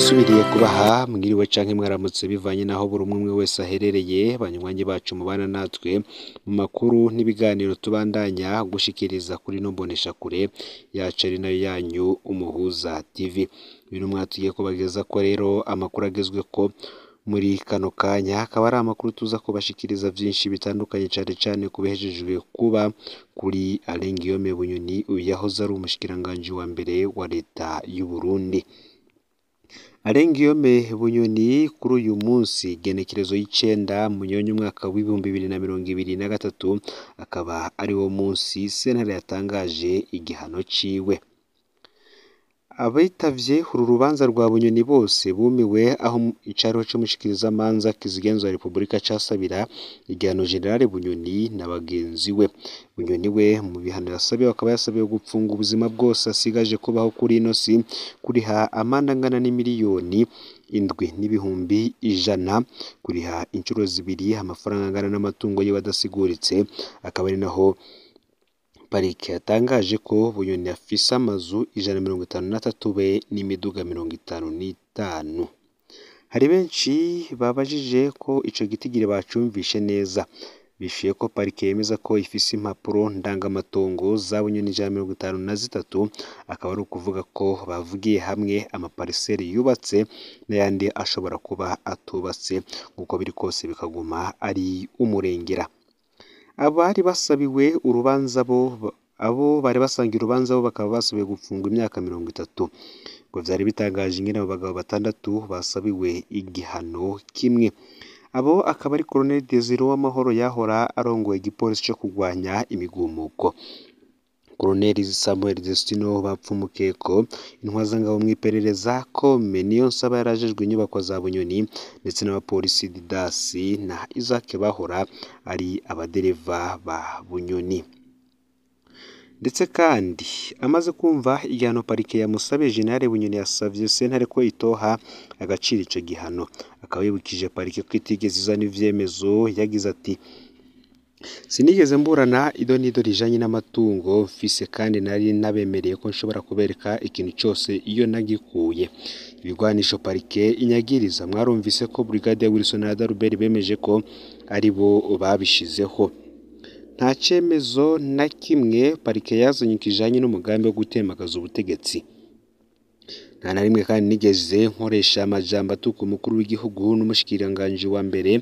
Ndasubiriye kubaha mwiriwe canke mwaramutse bivanye naho buri umwe wese aherereye, banywanyi bacu mubana natwe mu makuru n'ibiganiro tubandanya gushikiriza kuri ino mboneshakure yacu ari nayo yanyu Umuhuza TV. Uyu mwaka tugiye kubagezako rero amakuru agezweko muri kano kanya, akaba ari amakuru tuza kubashikiriza vyinshi bitandukanye, cane cane kubihejejwe kuba kuri Alain Guillaume Bunyoni, uyu yahoze ari umushikiranganji wa mbere wa leta y'u Burundi. Alain Guillaume Bunyoni kuri uyu munsi igenekerezo y'icenda Munyonyo umwaka w'2023, akaba ari wo munsi sentare yatangaje igihano ciwe. Abitavye uru rubanza rwa Bunyoni bose bumiwe, aho icariho c'umushikirizamanza kizigenza wa Repubulika casabira igihano General Bunyoni na bagenzi we. Bunyoni we mu bihano yasabiwe akaba yasabiwe gupfunga ubuzima bwose asigaje kubaho kuri ino si, kuriha amande angana n'imiliyoni 7,100,000, kuriha incuro zibiri amafaranga angana n'amatungo yiwe adasiguritse, akaba ari naho parike yatangaje ko Bunyoni afise amazu 153 be n'imiduga 55. Hari benshi babajije ko ico gitigiri bacumvishe neza, bishuye ko parike yemeza ko ifise impapuro ndangamatongo za Bunyoni 153, akaba ari ukuvuga ko bavugiye hamwe amapariseri yubatse n'ayandi ashobora kuba atubatse, nk'uko biri kose bikaguma ari umurengera. Abari basabiwe urubanza bo abo bari basangiye urubanza bo bakaba basabiwe gupfungwa imyaka 30. Ngo vyari bitangaje ingene abo bagabo batandatu basabiwe igihano kimwe. Abo akaba ari Colonel Desire Uwamahoro yahora arongoye igipolisi co kurwanya imigumuko, Colonel Samuel Destino Bapfumukeko, intwazangabo mw'iperereza Kome Niyonsaba yarajejwe inyubakwa za Bunyoni, ndetse n'abapolisi Didasi na Isaac bahora ari abadereva ba Bunyoni. Ndetse kandi amaze kumva igihano parike yamusabiye, General Bunyoni yasavye sentare ko itoha agaciro ico gihano, akaba yibukije parike ko itigeze izana ivyemezo. Yagize ati: "Sinigeze mburana ido n'ido rijanye n'amatungo mfise, kandi nari nabemereye ko nshobora kubereka ikintu cose iyo nagikuye. Ibigwanisho parike inyagiriza, mwarumvise ko Brigadier Wilson na Adalbert bemeje ko ari bo babishizeho. Nta cemezo na kimwe parike yazanye kijanye n'umugambi wo gutembagaza ubutegetsi. Nta na rimwe kandi nigeze nkoresha amajambo atuka umukuru w'igihugu n'umushikiranganji wa mbere.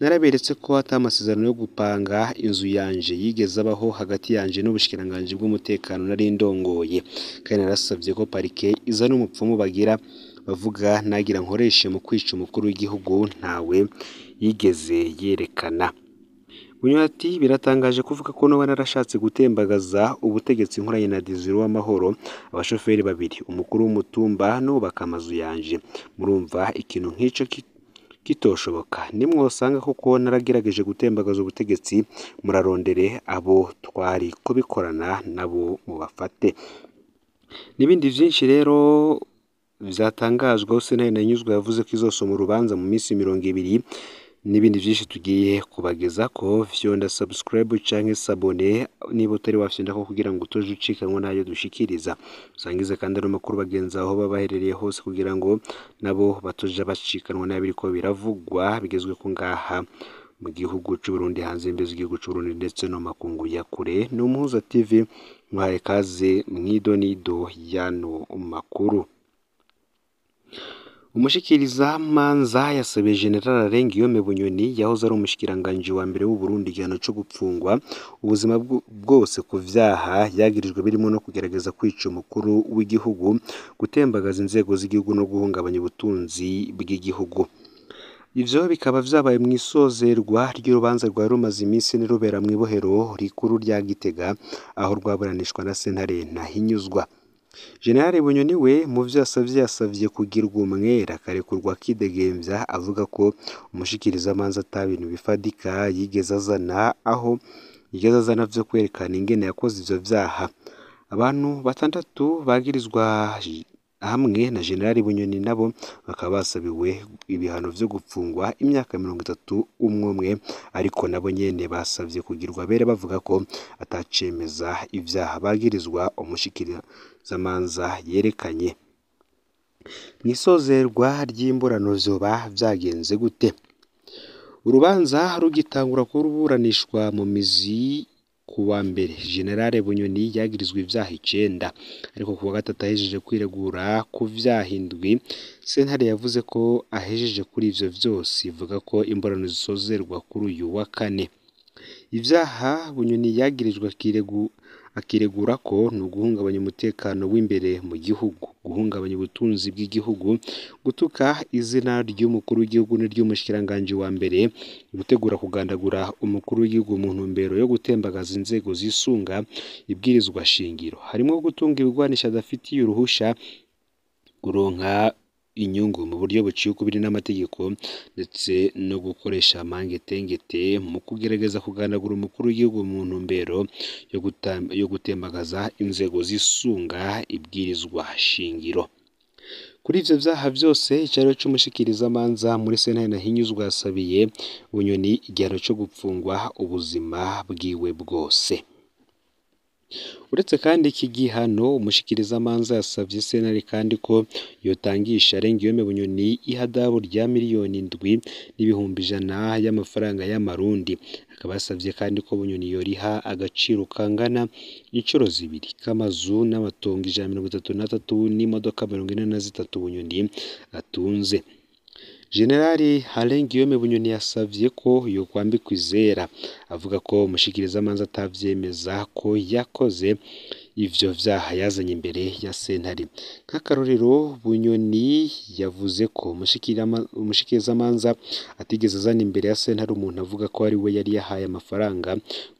Naraberetse ko ata amasezerano yo gupanga inzu yanje yigeze abaho hagati yanje n'ubushikiranganji bw'umutekano nari ndongoye. Kandi narasavye ko parike izana umupfumu bagira bavuga nagira nkoreshe mu kwica umukuru w'igihugu, ntawe yigeze yerekana." Bunyoni ati: "Biratangaje kuvuga ko noba narashatse gutembagaza ubutegetsi nkoranye na Desire Uwamahoro, abashoferi babiri, umukuru w'umutumba n'uwubaka amazu yanje. Murumva ikintu nk'ico kitoshoboka. Nimwosanga koko naragerageje gutembagaza ubutegetsi, murarondere abo twari kubikorana nabo mubafate." N'ibindi vyinshi rero vyatangajwe, aho sentare Ntahinyuzwa yavuze ko izosoma urubanza mu minsi 20, n'ibindi vyinshi tugiye kubagezako. Fyonda subscribe canke s'abonner niba utari wafyondako kugira ngo utoje ucikanwa n'ayo dushikiriza. Usangize kandi ano makuru bagenzi aho baba baherereye hose kugira ngo nabo batoja bacikanwa n'abiriko biravugwa bigezweko ngaha mu gihugu c'Uburundi, hanze y'imbibe z'igihugu c'Uburundi ndetse no mu makungu ya kure. Ni Umuhuza TV, mwahaye kaze mw'idonido y'ano makuru. Umushikirizamanza yasabiye General Alain Guillaume Bunyoni yahoze ari umushikiranganji wa mbere w'u Burundi igihano co gupfungwa ubuzima bwose ku vyaha yagirijwe birimo no kugerageza kwica umukuru w'igihugu, gutembagaza inzego z'igihugu no guhungabanya ubutunzi bw'igihugu. Ivyo bikaba vyabaye mw'isozerwa ry'urubanza rwari rumaze iminsi rubera mw'ibohero rikuru rya Gitega, aho rwaburanishwa na sentare Ntahinyuzwa. General Bunyoni we mu vyo yasavye, yasavye kugirwa umwere akarekurwa akidegemvya, avuga ko umushikirizamanza ata bintu bifadika yigeze azana aho yigeze azana vyo kwerekana ingene yakoze ivyo vyaha. Abantu batandatu bagirizwa hamwe na General Bunyoni nabo bakaba basabiwe ibihano vyo gupfungwa imyaka 30 umwe umwe, ariko nabo nyene basavye kugirwa abere, bavuga ko atacemeza ivyaha bagirizwa umushikirizamanza yerekanye. Mw'isozerwa ry'imburano vyoba vyagenze gute? Urubanza rugitangura kuburanishwa mu mizi kuwa mbere, General Bunyoni yagirizwa ivyaha 9, ariko kuwa gatatu ahejeje kwiregura ku vyaha 7. Sentare yavuze ko ahejeje kuri ivyo vyose, ivuga ko imburano zisozerwa kuri uyu wa kane. Ivyaha Bunyoni yagirijwe akiregura ko ni uguhungabanya umutekano w'imbere mu gihugu, guhungabanya ubutunzi bw'igihugu, gutuka izina ry'umukuru w'igihugu n'iry'umushikiranganji wa mbere, gutegura kugandagura umukuru w'igihugu mu ntumbero yo gutembagaza inzego zisunga ibwirizwa shingiro, harimwo gutunga ibigwanisho adafitiye uruhusha, kuronka inyungu mu buryo buciye ukubiri n'amategeko, ndetse no gukoresha amangetengete mu kugerageza kugandagura umukuru w'igihugu mu ntumbero yo gutembagaza inzego zisunga ibwirizwa shingiro. Kuri ivyo vyaha vyose, icariho c'umushikirizamanza muri sentare Ntahinyuzwa yasabiye Bunyoni igihano co gupfungwa ubuzima bwiwe bwose. Uretse kandi iki gihano, umushikirizamanza yasavye sentare kandi ko yotangisha Arengiyome Bunyoni ihadabu rya 7,100,000 y'amafaranga y'amarundi. Akaba yasavye kandi ko Bunyoni yoriha agaciro kangana incuro 2 k'amazu n'amatongo 133 n'imodoka 43 Bunyoni atunze. General Alain Guillaume Bunyoni yasavye ko yokwambikwa izera, avuga ko umushikirizamanza atavyemeza ko yakoze ivyo vyaha yazanye imbere ya sentare. Nk'akarorero, Bunyoni yavuze ko umushikirizamanza atigeze azana imbere ya sentare umuntu avuga ko ari we yari yahaye amafaranga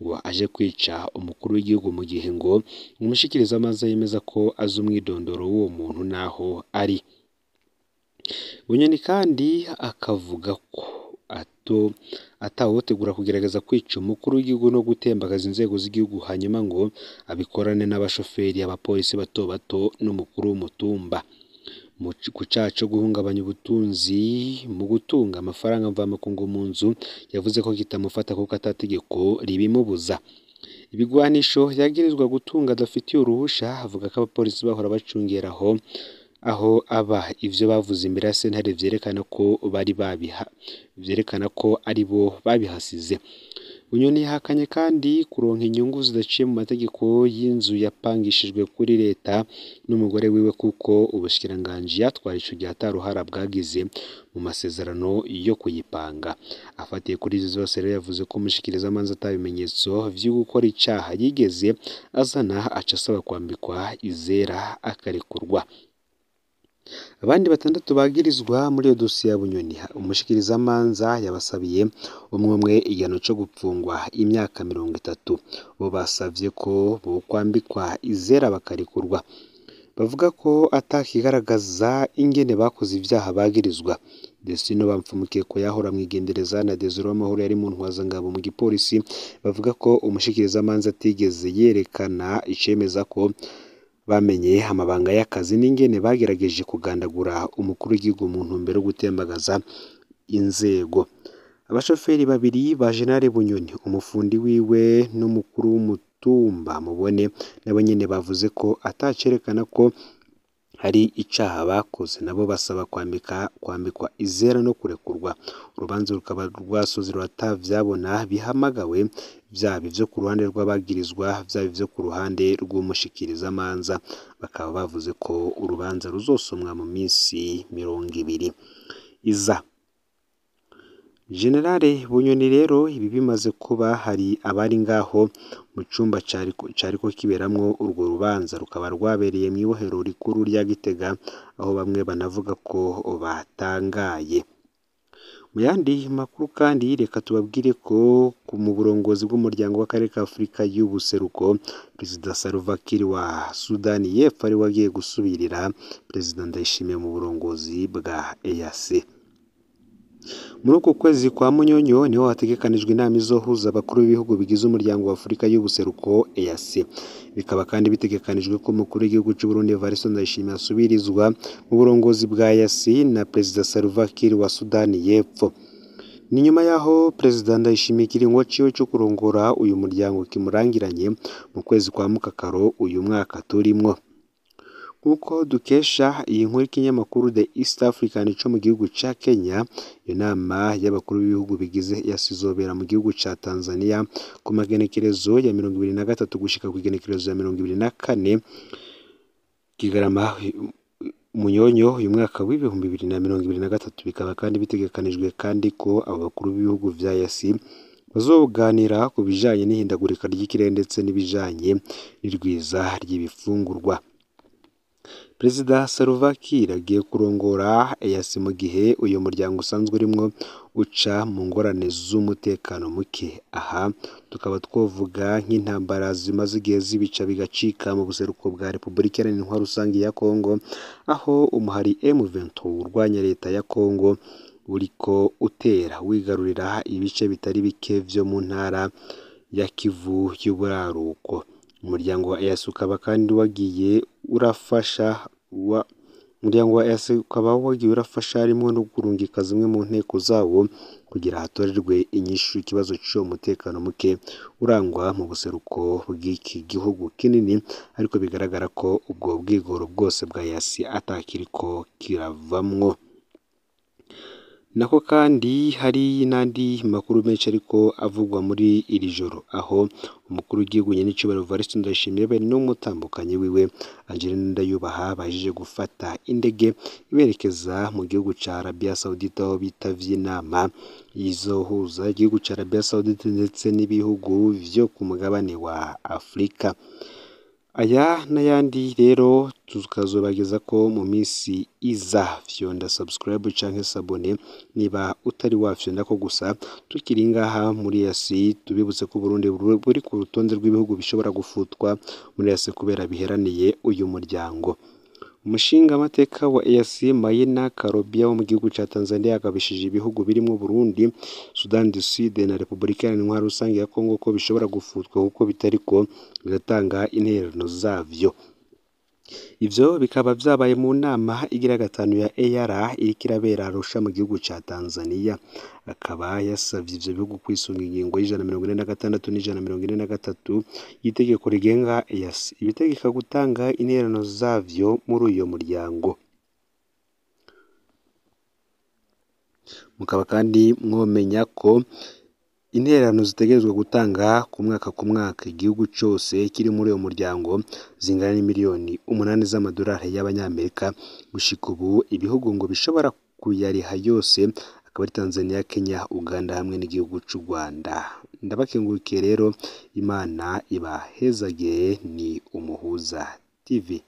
ngo aje kwica umukuru w'igihugu, mu gihe ngo umushikirizamanza yemeza ko azi umwidondoro w'uwo muntu n'aho ari. Bunyoni kandi akavuga ko atawotegura kugerageza kwica umukuru w'igihugu no gutembagaza inzego z'igihugu hanyuma ngo abikorane n'abashoferi, abapolisi bato bato n'umukuru w'umutumba. Ku caha co guhungabanya ubutunzi mu gutunga amafaranga mvamakungu mu nzu, yavuze ko kitamufata kuko ata tegeko ribimubuza. Ibigwanisho yagirizwa gutunga adafitiye uruhusha, avuga ko abapolisi bahora bacungera aho aba. Ivyo bavuze imbere ya sentare vyerekana ko bari babiha vyerekana ko ari bo babihasize. Bunyoni yahakanye kandi kuronka inyungu zidaciye mu mategeko y'inzu yapangishijwe kuri leta n'umugore wiwe, kuko ubushikiranganji yatwara ico gihe ata ruhara bwagize mu masezerano yo kuyipanga. Afatiye kuri ivyo vyose rero, yavuze ko umushikirizamanza ata bimenyetso vyo gukora icaha yigeze azana, aca asaba kwambikwa izera akarekurwa. Abandi 6 bagirizwa muri iyo dosiye ya Bunyoni, umushikirizamanza yabasabiye umwe umwe igihano co gupfungwa imyaka 30. Bo basavye ko bokwambikwa izera bakarekurwa. Bavuga ko atakigaragaza ingene bakoze ivyaha bagirizwa. Destino Bamfumukeko yahora mw'igendereza na Desire Uwamahoro yari mu ntwazangabo mu gipolisi, bavuga ko umushikirizamanza atigeze yerekana icemeza ko bamenye amabanga y'akazi n'ingene bagerageje kugandagura umukuru w'igihugu mu ntumbero yo gutembagaza inzego. Abashoferi 2 ba General Bunyoni, umufundi wiwe n'umukuru w'umutumba Mubone, nabo nyene bavuze ko atacerekana ko hari icaha bakoze, nabo basaba kwambikwa izera no kurekurwa. Urubanza rukaba rwasozerwa atavyabona bihamagawe, vyaba ivyo ku ruhande rw'abagirizwa, vyaba ivyo ku ruhande rw'umushikirizamanza. Bakaba bavuze ko urubanza ruzosomwa mu minsi 20 iza. General Bunyoni rero ibi bimaze kuba, hari abari ngaho mu cumba cariko kiberamwo urwo rubanza, rukaba rwabereye mw'ibohero rikuru rya Gitega, aho bamwe banavuga ko batangaye. Mu yandi makuru kandi, reka tubabwire ko mu burongozi bw'umuryango w'akarere ka Afurika y'ubuseruko, Perezida Salva Kiir wa Sudani y'Epfo ariwe agiye gusubirira Perezida Ndayishimiye mu burongozi bwa EAC. Muri uku kwezi kwa Munyonyo niho hategekanijwe inama izohuza abakuru b'ibihugu bigize umuryango wa Afurika y'ubuseruko EAC. Bikaba kandi bitegekanijwe ko umukuru w'igihugu c'u Burundi Evariste Ndayishimiye asubirizwa mu burongozi bwa EAC na Perezida Salva Kiir wa Sudani y'Epfo. Ni nyuma y'aho Perezida Ndayishimiye ikiringo ciwe co kurongora uyu muryango kimurangiranye mu kwezi kwa Mukakaro uyu mwaka turimwo. Nk'uko dukesha iyi nkuru y'ikinyamakuru The East African co mu gihugu ca Kenya, iyo nama y'abakuru b'ibihugu bigize EAC izobera mu gihugu ca Tanzania ku magenekerezo ya 23 gushika kw'igenekerezo ya 24 Kigarama Munyonyo uyu mwaka w'2023. Bikaba kandi bitegekanijwe kandi ko abo bakuru b'ibihugu vya EAC bazoganira ku bijanye n'ihindagurika ry'ikirere ndetse n'ibijanye n'irwiza ry'ibifungurwa. Perezida Salva Kiir agiye kurongora EAC mu gihe uyu muryango usanzwe urimwo uca mu ngorane z'umutekano muke. Aha tukaba twovuga nk'intambara zimaze igihe zibica bigacika mu buseruko bwa Repubulika Iharanira Intwaro Rusangi ya Kongo, aho umuhari M23 urwanya leta ya Kongo uriko utera wigarurira ibice bitari bike vyo mu ntara ya Kivu y'uburaruko. Umuryango wa EAC ukaba kandi wagiye urafasha harimwo no kurungika zimwe mu nteko zawo kugira hatorerwe inyishu ikibazo c'uwo mutekano muke urangwa mu buseruko bw'iki gihugu kinini, ariko bigaragara ko ubwo bwigoro bwose bwa EAC atakiriko kiravamwo. Nako kandi hari n'andi makuru menshi ariko avugwa muri iri joro, aho umukuru w'igihugu nyenicubahiro Evariste Ndayishimiye be n'umutambukanyi wiwe Angelina Ndayubaha bahejeje gufata indege iberekeza mu gihugu ca Arabia Saudite, aho bitavye inama izohuza igihugu ca Arabia Saudite ndetse n'ibihugu vyo ku mugabane wa Afrika. Aya n'ayandi rero tukazobageza ko mu minsi iza. Fyonda subscribe canke s'abonner niba utari wafyonda ko. Gusa tukiri ngaha muri EAC, tubibutse ko Burundi buri ku rutonde rw'ibihugu bishobora gufutwa muri EAC kubera biheraniye uyu muryango. Umushingamateka wa EAC Maina Karobia wo mu gihugu ca Tanzania yagabishije ibihugu birimwo Burundi, Sudan du Sud na Repubulika Iharanira Intwaro Rusangi ya Kongo ko bishobora gufutwa kuko bitariko biratanga intererano zavyo. Ivyo bikaba vyabaye mu nama igira gatanu ya EAR iriko irabera Arusha mu gihugu ca Tanzania. Akaba yasavye ivyo bihugu kwisunga ingingo y'146 n'143 y'itegeko rigenga EAC, ibitegeka gutanga intererano zavyo muri uyo muryango. Mukaba kandi mwomenya ko intererano zitegerezwa gutanga ku mwaka ku mwaka igihugu cose kiri muri uyo muryango zingana n'imiliyoni 8 z'amadolari y'abanyamerika. Gushika ubu ibihugu ngo bishobora kuyariha yose akaba ari Tanzania, Kenya, Uganda hamwe n'igihugu c'u Rwanda. Ndabakengurukiye rero, Imana ibahezagire. Ni Umuhuza TV.